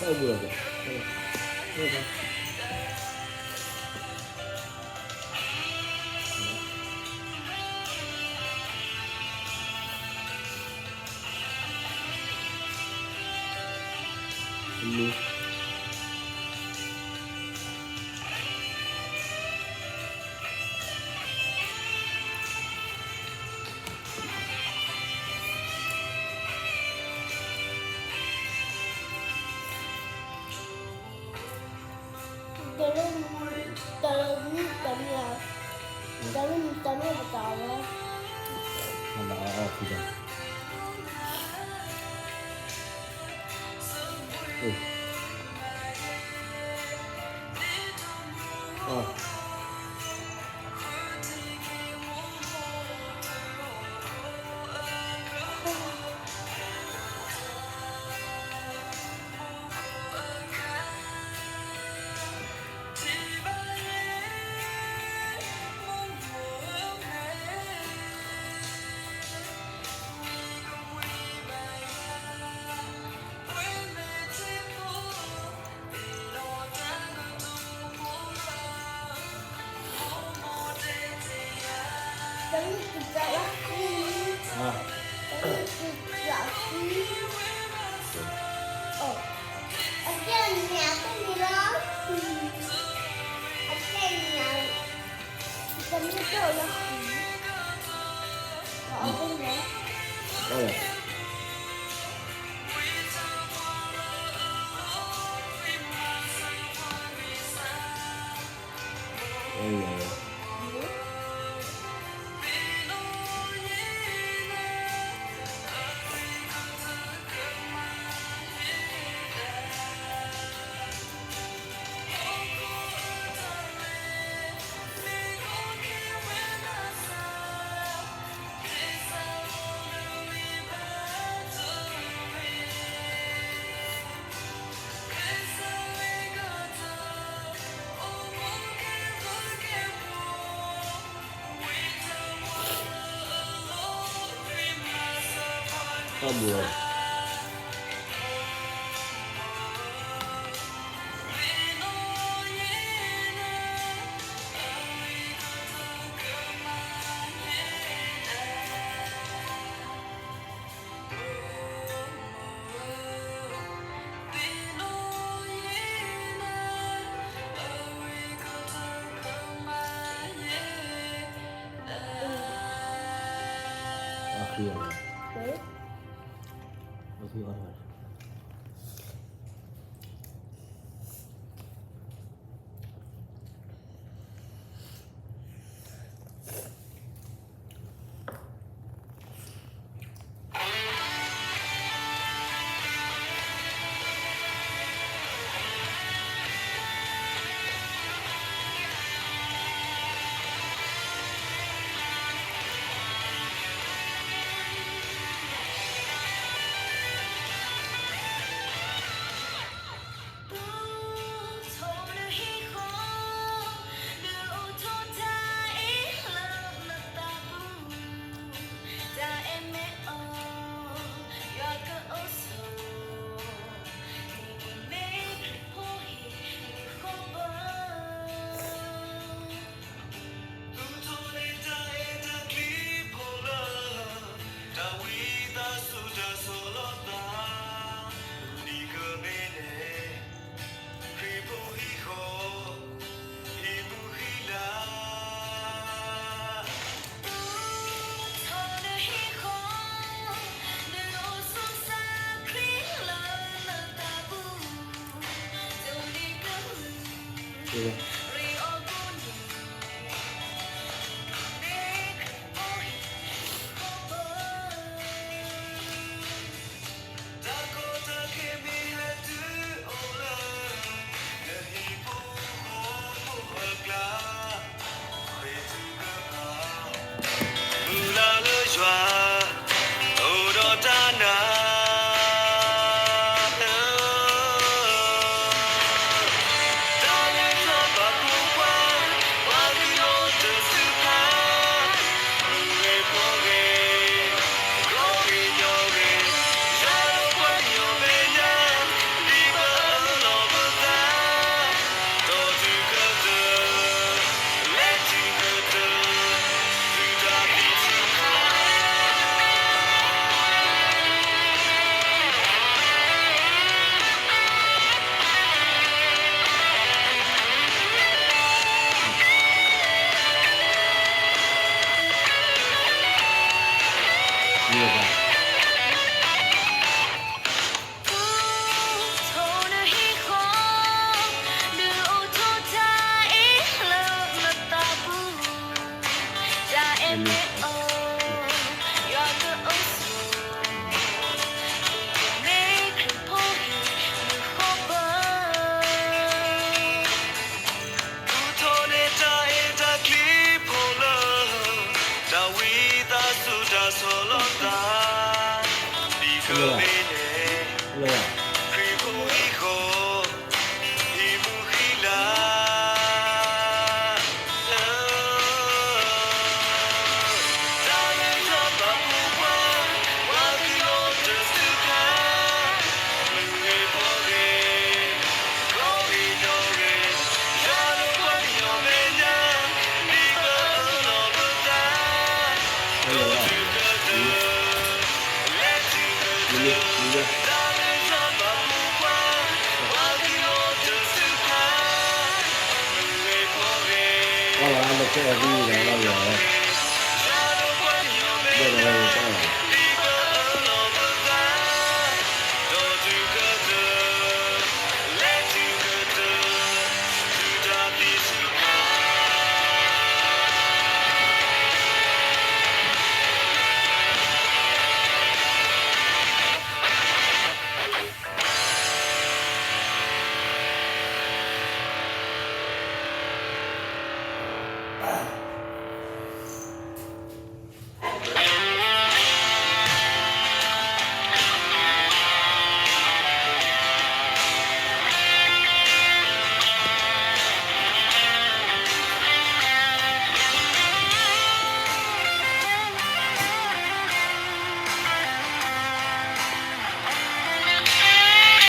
အဘူးလီၤက့ၤ တၢ်လၢမုၢ်တၢ်မ့ၢ်ဧါ, တၢ်လၢမုၢ်တၢ်မ့ၢ်ပတၢ်အီၣ်ဝဲ, အီၣ်ဖုဒၣ်, အီၣ်, အဘူးလီၤ. မ့ၢ်ဝဲဒၣ် ပူထီၣ်န့ၢ်တၢ်အဲၣ်တၢ်ကွံဖိလၢ တၢ်ဝံသးစူၤတၢ်ဆီၣ်လီၤသး ဒ်သိးန့ၣ် ခရံာ်ဖိဟံၣ်ဃီ ဟံၣ်မူဟံၣ်လၤ တၢ်လၢယွၤပာ်ဖှိၣ်ပှၤ ပှၤကညီတစူၢ်ခါ မုၢ်ဂ့ၤပှၤဂ့ၤ ကီၢ်ဂ့ၤကညီဂ့ၤ ယွၤဒီးပှၤကညီမဲာ်ညါ ဒ်သိးအၢၣ်လီၤပသး ဒိၣ်တုာ်ခၢၣ်တုာ် လဲၤတုာ်ခၢၣ်တုာ် တၢ်လၢယွၤပာ်ဖှိၣ်ပှၤ ပှၤကညီတစူၢ်ခါ မုၢ်ဂ့ၤပှၤဂ့ၤ ကီၢ်လၢအလီၢ်ခဲအံၤဒ်န့ၣ် ယွၤဒီးပှၤကညီမဲာ်ညါ